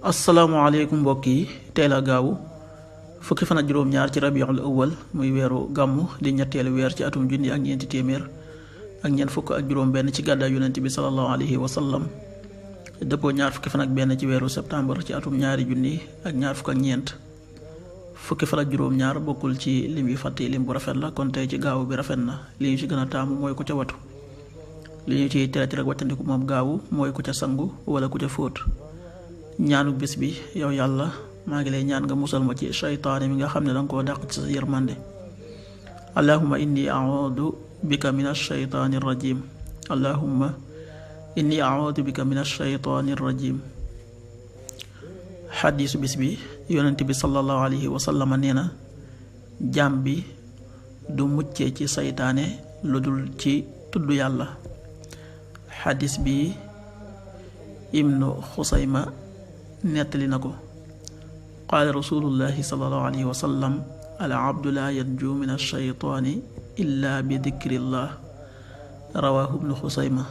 asalaamaaleykum mbokk yi tey la gaawu fukki fan ak juróom-ñaar ci rabiul awwal muy weeru gàmmu di ñetteelu weer ci atum junni ak ñeenti téeméer ak ñeent fukk ak juróom-benn ci gàddaay yonent bi sallallahu alayhi wa sallam dëppoo ñaar fukki fan ak benn ci weeru septembre ci atum ñaari junni ak ñaar fukk ak ñeent. fukki fan ak juróom-ñaar bokkul ci lim yu fàtte lim bu rafet la kon tey ci gaawu bi rafet na li ñu ci gën a taamu mooy ku ca watu li ñu ciy tere rek wàccandiku moom gaawu mooy ku ca sangu wala ku ca fóot. ñaanu bis bi yow yàlla maa ngi lay ñaan nga musal ma ci shaytaane mi nga xam ne danga koo dàq ci sa yërmande. allahumma inni a'uudu bika min ash-shaytaani rajim. allahumma inni a'uudu bika min ash-shaytaani rajim. xadiisu bis bi yonent bi sallallahu alayhi wa sallam nee na jaam bi du muccee ci saytaane lu dul ci tudd yàlla. xadiis bi ibnu xusayma nettali na ko qaala rasulullahi sallallahu alayhi wa sallam al abdu laa yanju min alshaytaani illa bi dikrillah rawaahu ibnu xusayma.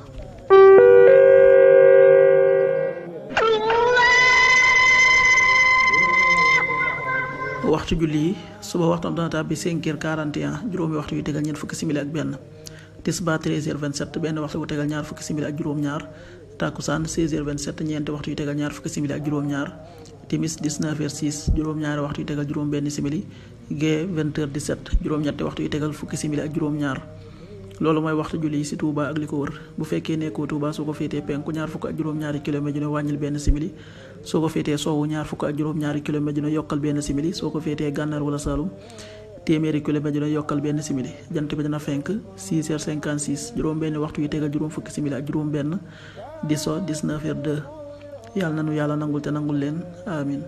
waxtu julli yi suba waxtam dana tàbbi 5h41 juróomi waxtu yu tegal ñeent fukki simili ak benn. tisbaar 13h27 benn waxtu bu tegal ñaar fukki simili ak juróom-ñaar. takkusaan 16h27 ñeenti waxtu yu tegal ñaar fukki simili ak juróom-ñaar. timis 19h06 juróom-ñaari waxtu yu tegal juróom-benn simili. gee 20h17 juróom-ñetti waxtu yu tegal fukki simili ak juróom-ñaar. loolu mooy waxtu julli yi ci Touba ak li ko wër bu fekkee nekkoo Touba soo ko féetee penku ñaar fukk ak juróom-ñaari kilomètre dina wàññil benn simili soo ko féetee sowwu ñaar fukk ak juróom-ñaari kilomètre dina yokkal benn simili soo ko féetee gànnaar wala Saalum téeméeri kilomètre dina yokkal benn simili jant bi dina fenk 6h56 juróom benn waxtu yu tegal juróom fukki simili ak juróom benn di so 19h02 yàlla nanu yàlla nangul te nangul leen amin